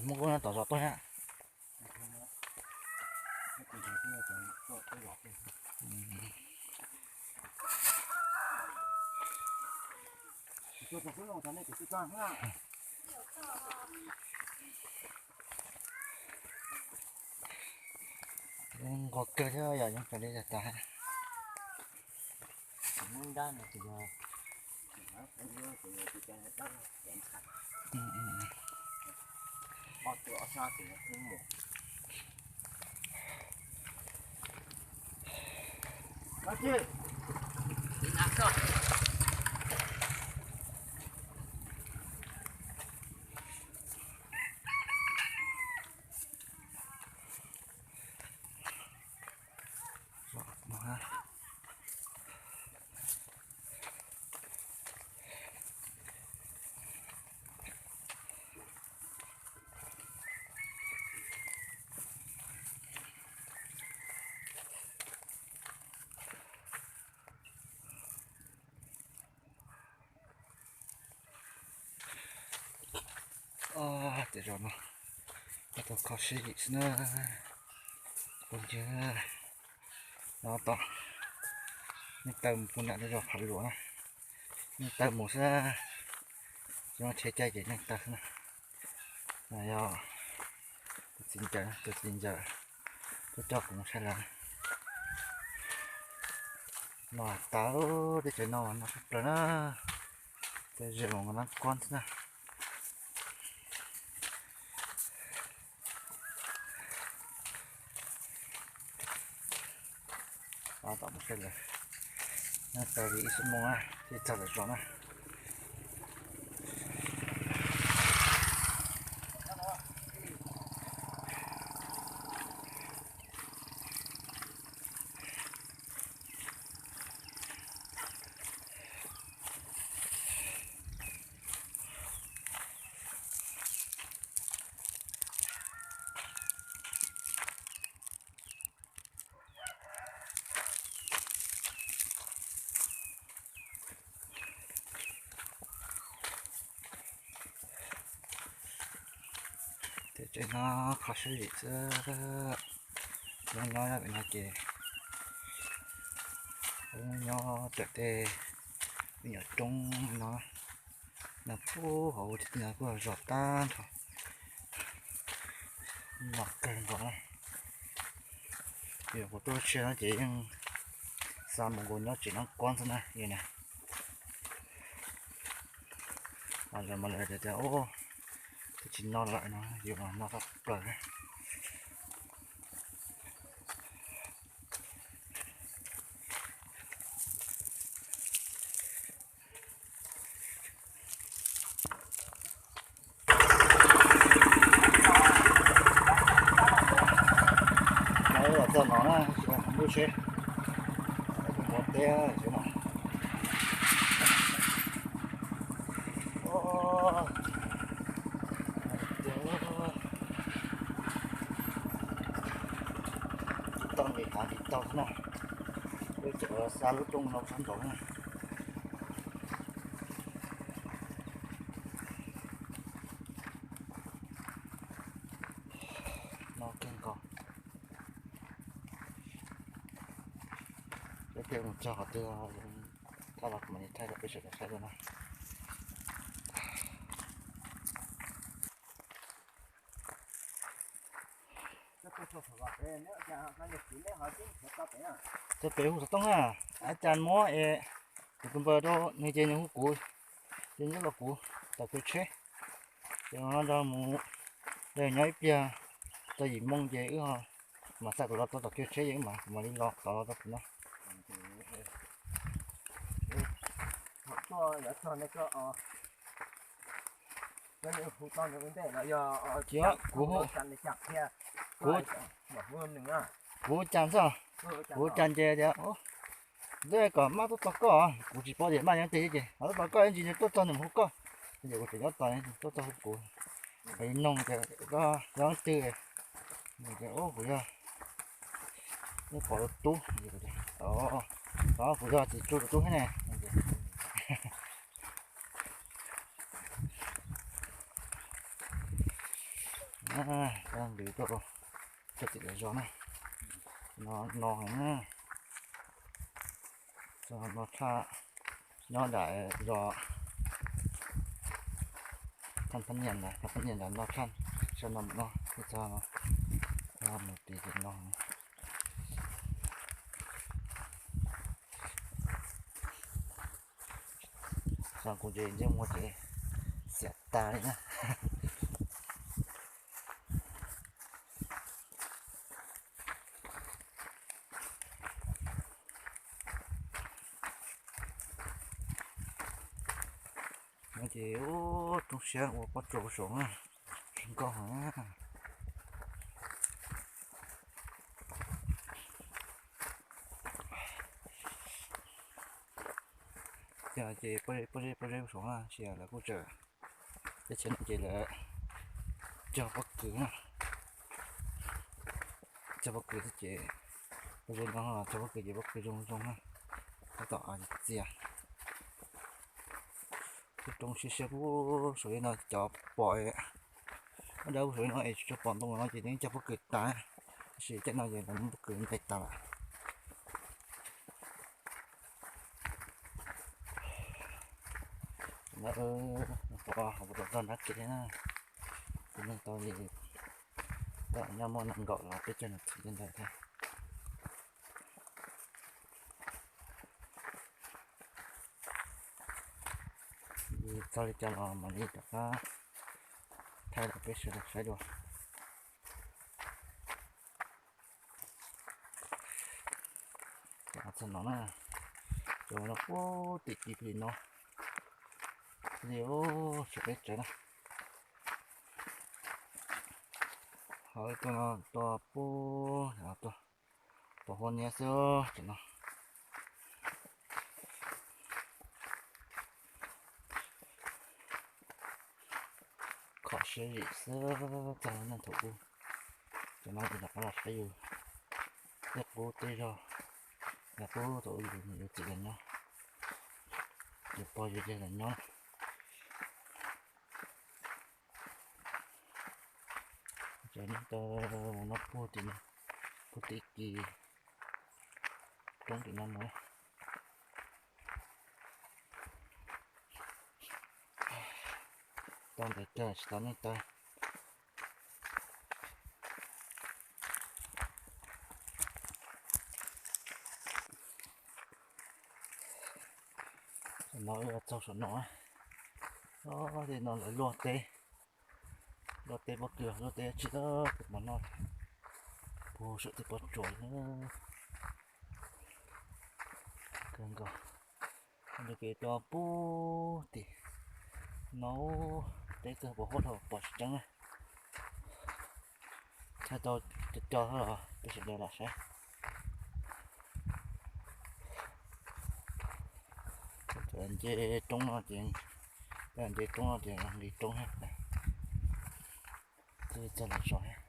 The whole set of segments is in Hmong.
Muab kub no tom zos tuaj thiab. Nquag kawg thiab yog yeej raws li tas. Tej zaum no tau kho siab yim xwb na. Phooj ywg, no tom neeg taw mus puag nram lub zos Phav Luam na, neeg taw mus xwb, tsis muaj tsheb caij ces neeg taw xwb na. No yog tus txiv ntxawm, tus txiv ntxawm tuaj coj kuv mus saib lawm. No tas teb chaws no no tshaj plaws na, tej zaum mus nab kob xwb na. Tom mus saib lawm, nyob tau li ib xuab moos na thiaj txog lawm zos na. Tej tsev no kho siab zim xwb. Nyob nyob pem no ces nyob raws tej me nyuam roob no, nyob puag hauv no kuj zos tag nrho. Mos kawg nkaus na. Yog kuv tuaj tsheb no ces yeej xa mus nkaus nyob tsev nab kob xwb na yus na. Mas lawv mas lawv tias tias, twb tsis no lawm no, yus mas no tshaj plaws. Txog no na, lub tsheb, mus teb no. Tsis tau li hav tsis tau no, wb tseem xa lub rooj no sab nraud na. No kawg nkaus. Peb thiaj mus txog qhov twg, thaij los kuv mam li thaij rau peb sawv daws saib dua na. Txog pem hu xov tooj na, ab cas muab es kuv tus npawb rau nws ces nws hu kuv, ces nws los kuv tom kwv tsheb, ces no nrog mus, nyob ib pliag txog yim moo ces wb ho mam xa kuv los tau tom kwv tsheb ces wb mam, kuv mam li los tod los tau kuv no. Kuv, kuv cas xwb, kuv cas ces tias, twb kom maj tuaj tos koj, kuv tsis paub tias maj nyob twg ces ho tuaj tos koj ib ntsis tuaj txog nws hu koj, ces kuv tseem nyob tos tuaj txog hu kuv. Kuv noog tias koj yog leej twg, kuv yog, nej pom tus tub, kuv yog Txiv Tsu tus tub thiab ne. Koj ntws tuaj rau txim lawv zos na, no no heev na. Txog no tshaj nyob daim zos Thaj Phab Nyiaj ntawd, Thaj Phab Nyiaj ntawd no tshaj, sawv no mus no, txog no mus tim tim no. Xyov kuv ces ntsej muag ces xiam tas li na. No ces ub, roob siab ua pob tsuas saud na, zoo nkauj heev. Ces pob zeb pob zeb saud na, tab sis lawv kuj tseem, teb chaws no ces lawv cog pob kws na, cog pob kws xwb ces pob zeb no cog pob kws ces pob kws zoo zoo na, tab tom txias. Lub roob siab siab puag saum li no cov pom, dawb puag saum li no es tsuas pom ntoo no ces yeej cog pob kws tas, tab sis caij no ces lawv muab pob kws ntes tas lawm. Ntawd, qhov puas tom txog nrab kev na, kuv neeg tau li, nyob muaj nees nkaum los peb caug nas this li ntawd thiab. Txog li cas los mam li rov qab thaij rau peb sawv daws saib dua. Txog no na, cov no puag tim kiv plig no, li sawv peb tsev na. Ho ib tug no tuaj puag, tuaj pos huab niab xwb tsev no. Kho siab zim xwb txog neej thaum ub. Cov no ces rov qab los saib yus tej qub tej zog, yog qub thaum ub yus txiv los nyob, yus pog yus yawg los nyob. Ces nej tau mus no puag tim no, puag tim kis roob tim no mus. Tau ntev kawg tsis tau nej tau. No txog saum no, tej no lawv luaj teb, luaj teb pob kws, luaj teb tsis tau tus mov noj, puag saum tej pob tsuas kawg nkaus. Ntawm kev rau puag tim no, teb kawg pos huab dhau pom tsis tseeb na. Thaij tau co co los peb sawv daws lam saib. Nce roob no ces, nce roob no ces nqis roob thiab. Twb txog lawv zos thiab.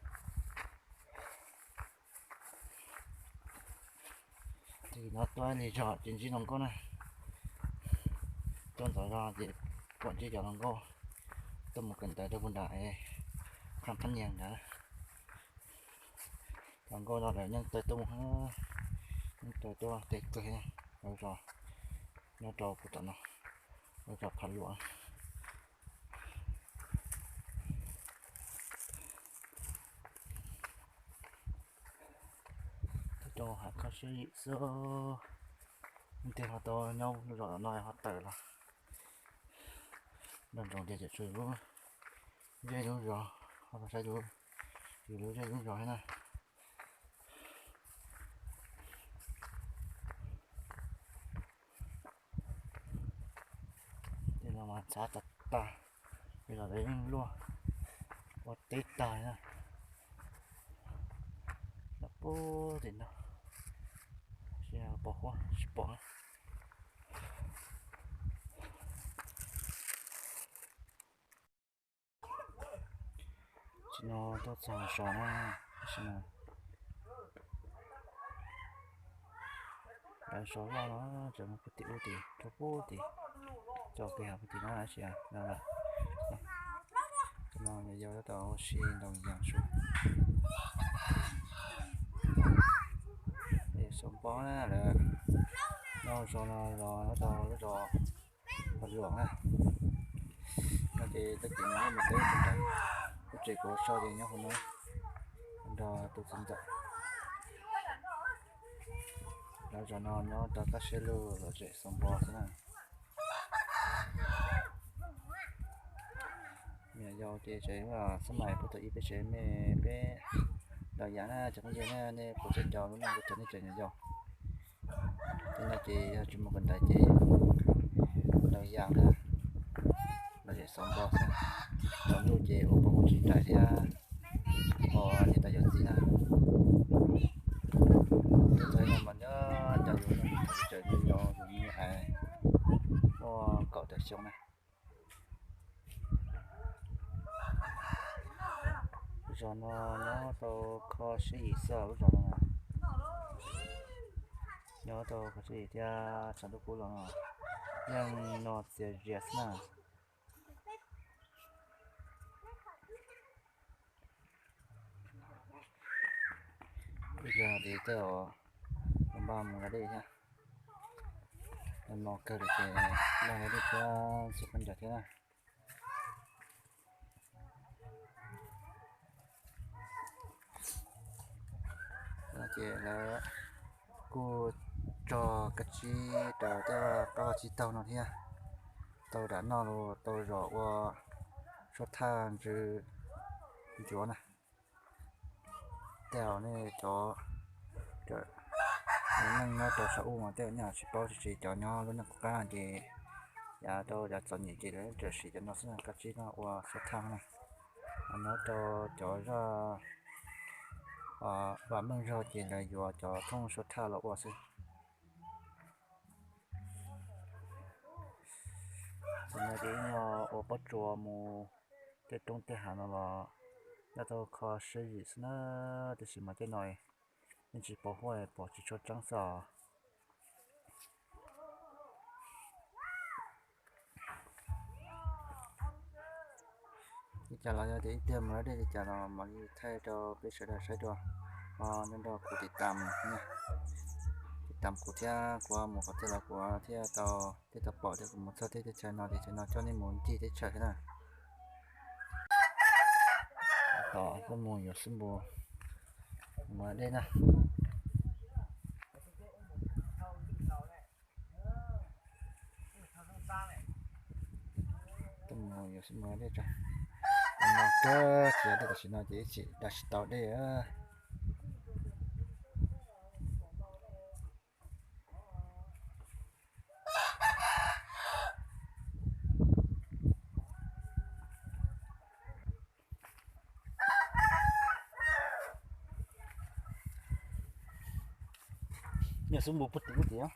Tim no tuaj ib lig zog ces ntsib zoo nkauj na. Tuaj ntxov zog ces pom ntsib cov hluas nkauj tuaj mus kawm ntawv rau puag nram Thaj Phab Nyiaj ntawd. Cov nkauj no lawv yeej tawm tuaj mus, yeej tawm tuaj teb kawg, lawv zos nyob rau puag tom no, lawv zos Phav Luam. Tuaj rau hav kho siab zim xwb, leej twg ho tau nyob lub zos no ho tawm los nrog nrog tias tseem tshuav lub zej lub zos, ho tau saib yus lub zej lub zos thiab na. Tej no mas ntxhab tag tag, tej no lawv yeej luaj ua teb tag na. Los puag tim no, tsis pom huab tsis pom na. Tsis no tuaj txog sov na, tab sis mas lawv sov loj no, tseem muaj puag tim ub tim rau puag tim, coj kev hav puag tim no tab sis no lawm. No yog tab tom ua si ntaus yas su. Xauv npo na lawm. Nyob zos no los nyob rau lub zos Pha Luam na. No ces tag kis no mus teb tsev, lub tsev kuv so ces nyob hauv no nrog tus txiv ntxawm. Lawv zos no nyob rau kab siab lug lom zem xauv npo xwb na. Me nyuam yaus ces tseem xab mais puag ta ib peb tsev me peb ntaus yas na cov phooj ywg na, nej puas tseem nco lub neej kuv cov nej tseem nyuam yaus. Tej no ces yog tsis mus kawm ntawv ces ntaus yas na, lom zem xauv npo xwb. Tsaus ntuj ces ua pov muag tsis nraim thiab ua niam tais yawm txiv na. Txog no mas nyob cas yus tseem yau yus me nyuam ais muaj kaum tawm xyoo na. Zos no nyob tau kho siab yim xwb lub zos no. Nyob tau kho siab yim thiab tshav ntuj kub los yeej no txias zias xwb na. Ib pliag ces tej zaum npaj mus da dej thiab. No kawg lawm ces npaj da dej thiab xyuas khaub ncaws thiab na. Ces lawv kuj tso kab tsib rau tej qab vaj tsib taug no thiab. Tau dam noj los tau zom ua suab thaj ntsw ncuav na. Tej zaum nej cov neeg nyob rau saum ub mas tej zaum nej tsis paub tsis tsis, cov nyob lub neej qub qab ces yav rau yav txom nyem ces lawv tseem siv cov no xwb na, kab tsib no ua suab thaj na. Nyob rau cov zaj vam meej zog ces lawv yuav cov thooj suab thaj los ua xwb. Ces no ces ib nyuag ua pob tsuas mus tej roob tej hav no los nyob tau kho siab zim xwb na, tiam sis mas tej no yeej tsis pom huab pom tsis tshua tseeb xwb os. Li cas los yog tias ib pliag mus da dej li cas los mam li thaij rau peb sawv daws saib dua. Ho nyob nrog kuv tiv tam, tiv tam kuv thiab kuv mus qhov twg los kuv thiaj tau, thiaj tau pom tias kuv mus txog teb teb chaws no teb chaws no coj nej mus ncig teb chaws thiab na. Tos koj mus yuav xub npus mus da dej na. Tuaj mus yuav xub npus da dej tso. No kawg tsis yog dej tam sim no ces ib chim da tsis tau dej. Yog xub npus puag tim ub tiag.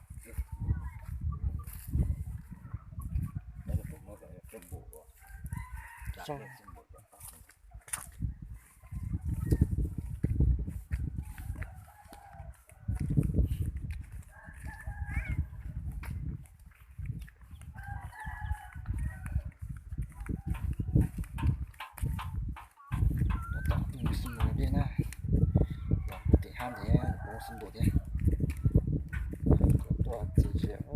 Tos tus xub npus dej na, los puag tim hab ntawd kuv xub npus thiab. Kuv tuaj txiv zias no.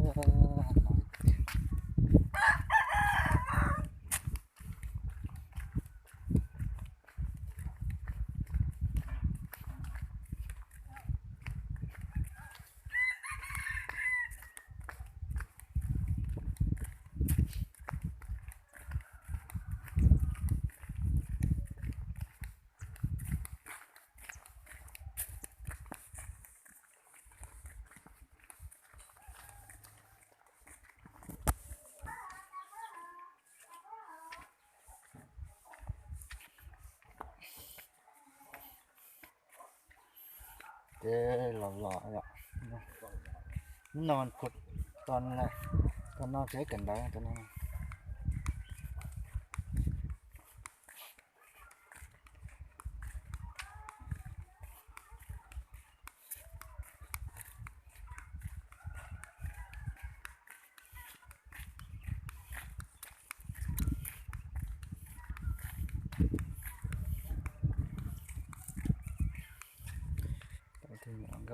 Ces los los yom. Hnub no kuv tos, tos no tsev kawm ntawv tos no.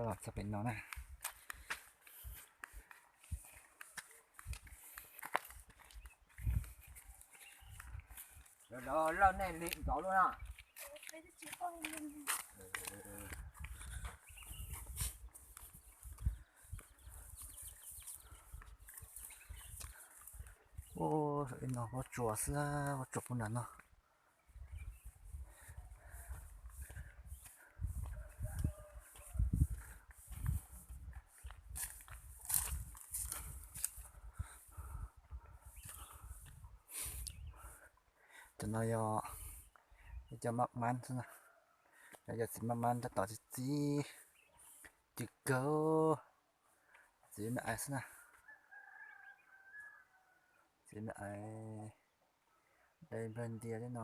Los txog pem no na. Lawv lawv nej li ntawd lub na. Ub, no huab tsuas xwb, huab tsuas puag nram no. Cov no yog, yog cov maj mab xwb na. Yog txiv maj mab tab tom txiv txiv, ci kawg, txiv me ais xwb na. Txiv me ais, dai nplawg ntias li no,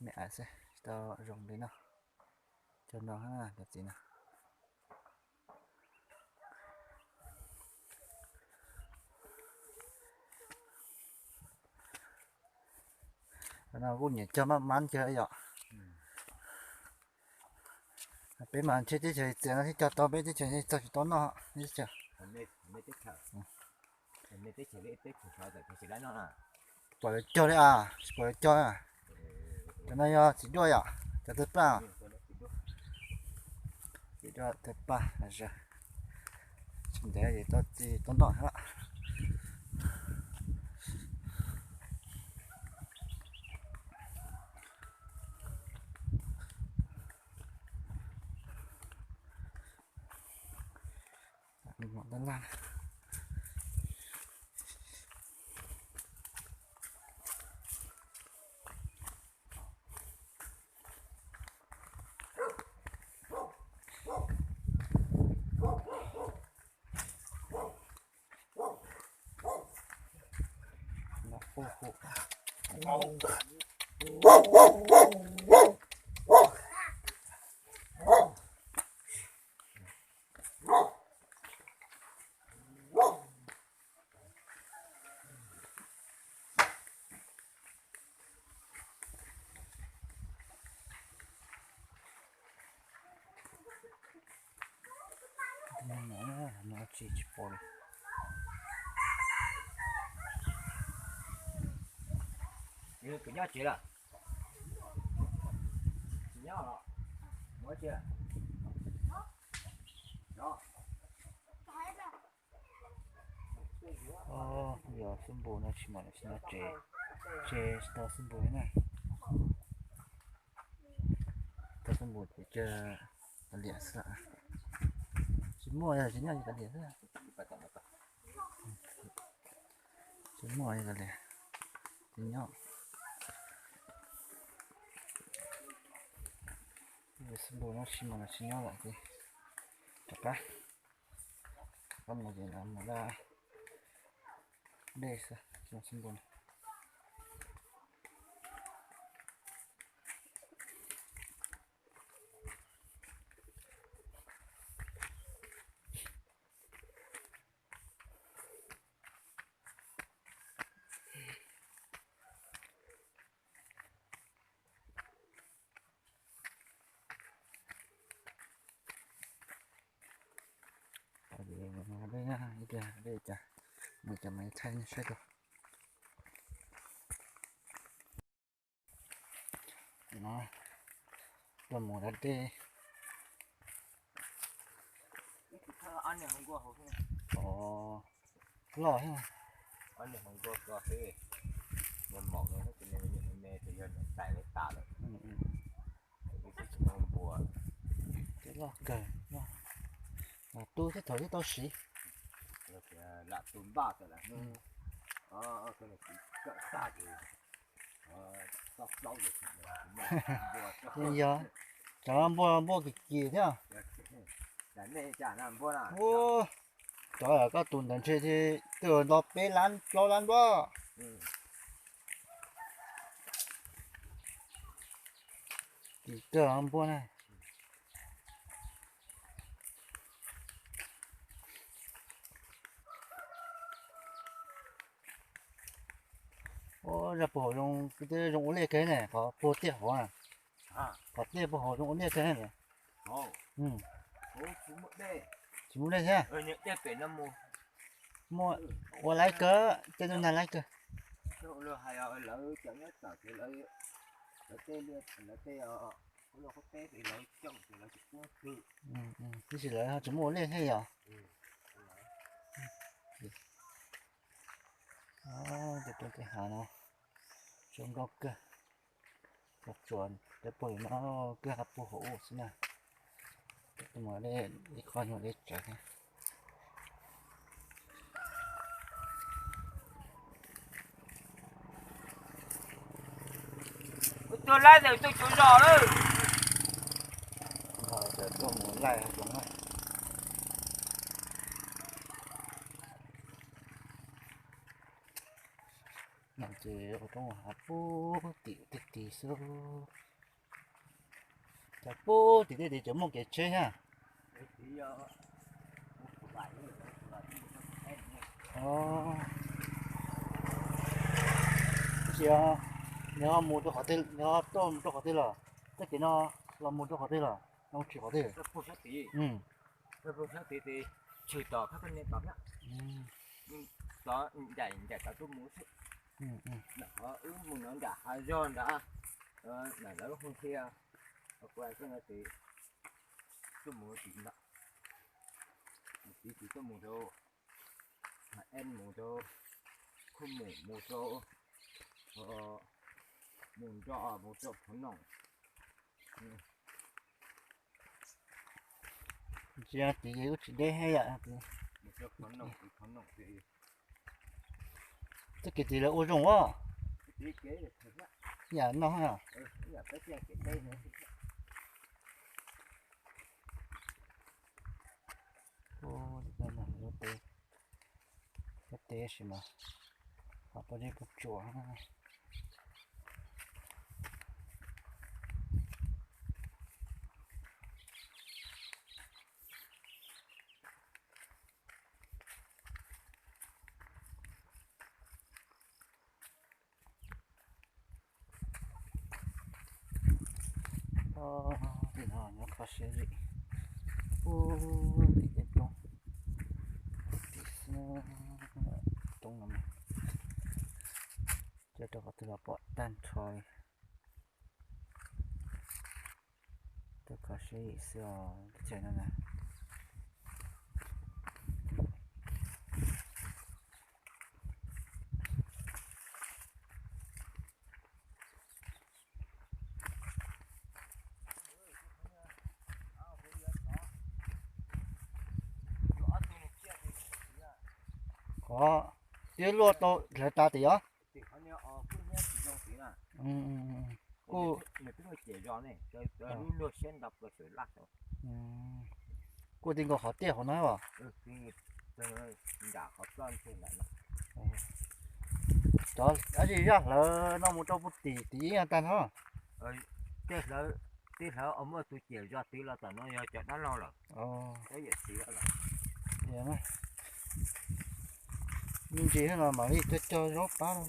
me ais xwb tsis tau zoo li no. Cov no, cov txiv no. Cov no kuj nyiam cog maj mab kiag yom. Peb mas ntshe teb chaws txias no thiaj cog tau, peb teb chaws txog tsis tau noj teb chaws. Pom lawv cog li as, tsis pom lawv cog na. Cov no yog txiv duaj yom, cov tawg paj. Txiv duaj tawg paj, tsis ntev ces tau txiv tau noj thiab. Tsis pom li. Nyob tsev lawm. Tsis nyob los? Muab tsev. Yog xub npus no tsis mam los tsis nyob tsev, tsev tsis tau xub npus li na. Tau xub npus ces cog kav liam xwb. Tsis muaj yog tsis nyob kav liam xwb. Tsis muaj kav liam, tsis nyob. Xub npus no tsis mam los tsis nyob lawm ces rov qab, rov qab mus ces los mus laj dej xwb, tsis muaj xub npus no. Dej, ib pliag dej cas, mus cas mas thaij nej saib rau. No, tuaj mus da dej. Loj thiab. Tej loj kawg, tu thiab thaum twb tau siv. Yeej yog, cov npua npua kim kim thiab. Ua, cov koj tus ntawd ntshe twb nto peb lab plaub lab npua. Kim kawg npua na. Ua, zaj puag hauv zoo, zoo ua liaj kawg ne, qhov puag tiaj hauv na. Qhov tiaj puag hauv zoo ua liaj kawg ne. Tsis muaj dej thiab. Muaj, ua laib kawg, tej tus nag laib kawg. Tab sis lawv ho tsis muaj ua liaj thiab yom. Tej roob tej hav no zoo nkauj kawg. Tsuas tsuas cov puag no kwj ha puag hauv ub xwb na. Mus ib qho nyuag deb tsawv thiab. Tuaj laij ntawm tuaj cuv zos lawm. Tuaj mus laij hav zoov na. No ces ua roob hav puag tim tej tid xwb. Cov puag tim tej tid tseem muaj kev tsheb thiab. Tab sis nws ho mus rau qhov twg, nws ho tuaj mus rau qhov twg lawm? Txoj kev no los mus rau qhov twg lawm? No tsis qhov twg? Tshwm tom, tod ncaim ncaim tod tuaj mus xwb. Wb mus no nram hav zog nrad, nram lawv lub hoos thia, kuv hais koj no ces tuaj mus tim no, mus tim tuaj mus rau, mus rau, khuj mus mus rau, mus nro mus rau Phov Noom. Ntsia tid ces kuj tsis deb thiab yom. Txoj kev tid lawv ua zoo os. Yam no. Ua teb, ua teb sis mas ho pob zeb pob tsuas. Tim no nyob kho siab zim. Ub, tim tej roob, tim xwb, roob no mas coj rau qhov twg los pom tag nrho li. Tuaj kho siab zim xwb os teb chaws no na. Qhov twb luaj tau hlawv tas tim os. Kuj, kuj ti nkaus qhov tiaj hauv no os. Cov dab tsi zaj hlawv no mus rau puag tim tim ib tag no. Tej hlawv, tej hlawv muaj tus ciam zos twg los tom no yog cov dab laug lawm. Me ntsis no mam li cog cog zaub pab no.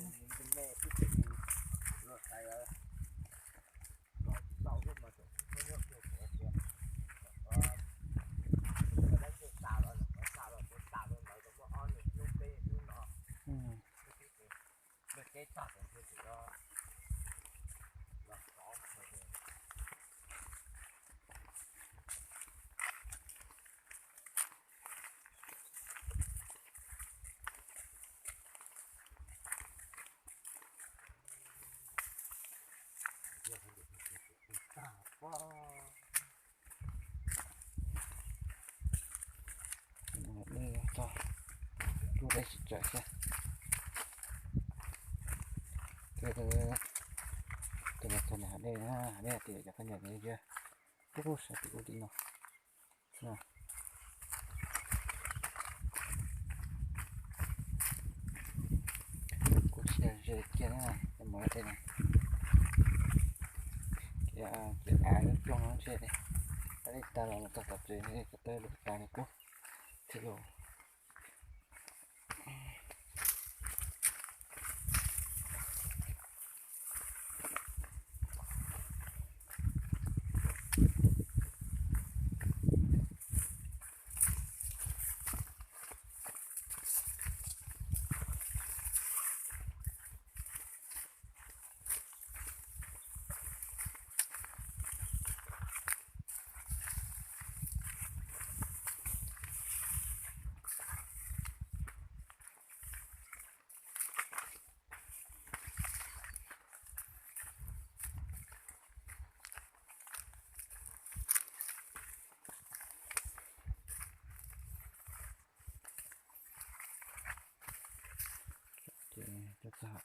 Tso, lub dej tsis tsawm thiab. Tus no tus no hav dej, hav dej tias cov khaub ncaws ntawd ntsia, tub sab tim ub tim no. Kuj tsis yog ze kiag na, mus dej na. Kev, kev av lub ploog no ntshe dej tag los txog tom tsev, ko taw lus tas li kub thiab lauj.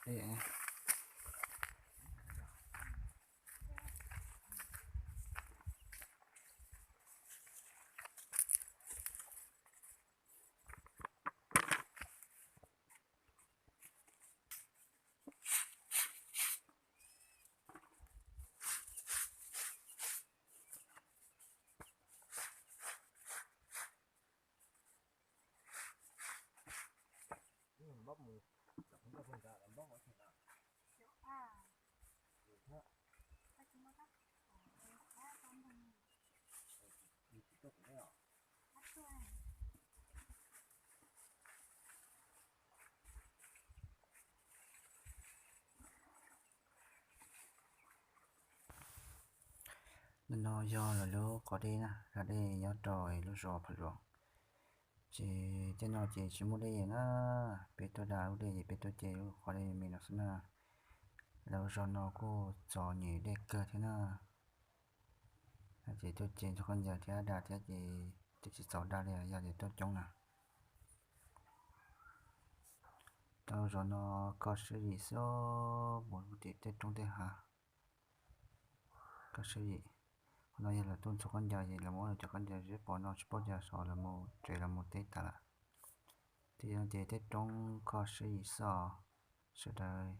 Ej, Nim no yog lawv lub qhov dej na, qhov dej nyob rau lub zos Phav Luam. Ces tej no ces tsis muaj dej na, peb tuaj da lub dej ces peb tuaj ce lub qhov dej me no xwb na. Lawv zos no kuj txom nyem dej kawg thiab na. Ces tuaj ce ntxuag khaub ncaws thiab da thiab ces twb tsis txaus da li, yog tias tuaj coob na. Tau zos no koj sib yim xwb, mus tim tej roob tej hav. Koj sib yim, qhov no yog lawv tuaj ntxuag khaub ncaws ces lawv muab lawv cov khaub ncaws zeb pos no tsis paub cas xov lawv mus tsev los mus teb tas lawm. Tej no ces tej roob koj sib yim xwb os sawv daws.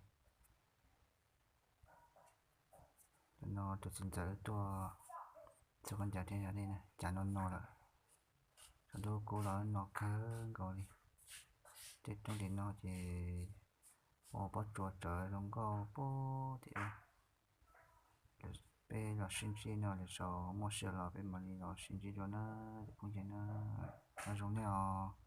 Nim no tus txiv ntxawm tuaj ntxuag khaub ncaws thiab yog dej na, cas no no lawm. Tsaus ntuj kub los no kawg nkaus li. Tej roob tim no ces ua pob tsuas tsawv zoo nkauj pub tim. Peb los sib ntsib no lwm zaus muaj sij los peb mam li los sib ntsib dua na, cov phooj ywg na. Nyob zoo nej os.